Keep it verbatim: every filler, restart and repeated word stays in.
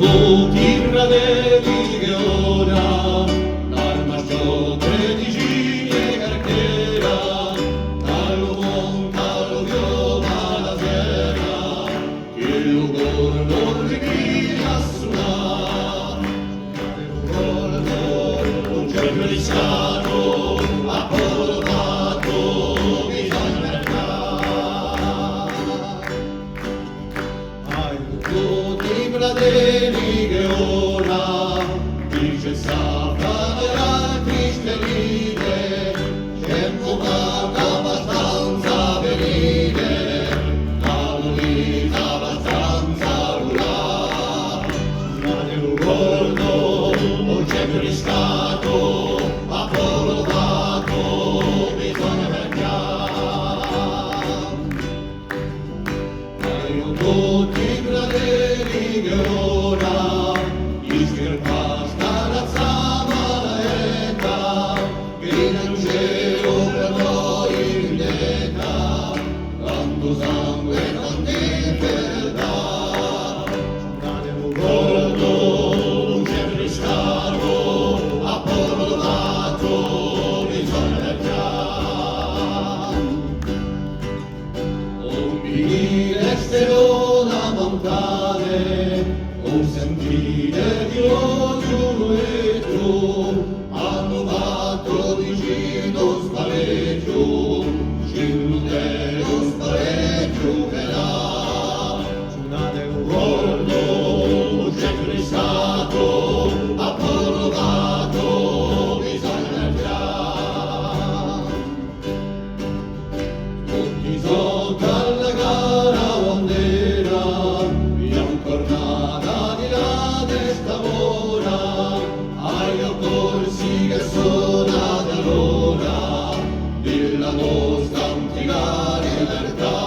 Tutti i fratelli chì ora, dal Masciò, Treticini è Carchera, da lu Monte à lu Fiume à la Serra, chì lu cornu ripigliu à sunà. Lu cornu ùn ci hè più riscattu, à Polu Vattu bisogna mercà. Aiò tutti i fratelli chì ora, dice sta fratellanza cristianità, ci hè pocu abbastanza venite, a munita abbastanza rulà. Ma di lu cornu ùn ci hè più riscattu, à Polu Vattu bisogna mercà. Aiò tutti i fratelli chì ora, i scarpà sta razza malata, chì in cielu per noi vendetta, tantu sangue, tanta fedeltà. Date un cornu, ùn ci hè riscattu, à Polu Vattu bisogna mercà. Ùn vi dite ste done mancate, ùn sentite chì l'oghju nuettu, anu fattu vicinu spareghju, ci n'hè un spareghju chì l'hà. Sunate un cornu, ùn ci hè riscattu, à Polu Vattu bisogna mercà. Tutti sottu à la cara bandera, è incornata di la testa d'ora, aiò Corsica sona d'allora, di la nostra antica libertà.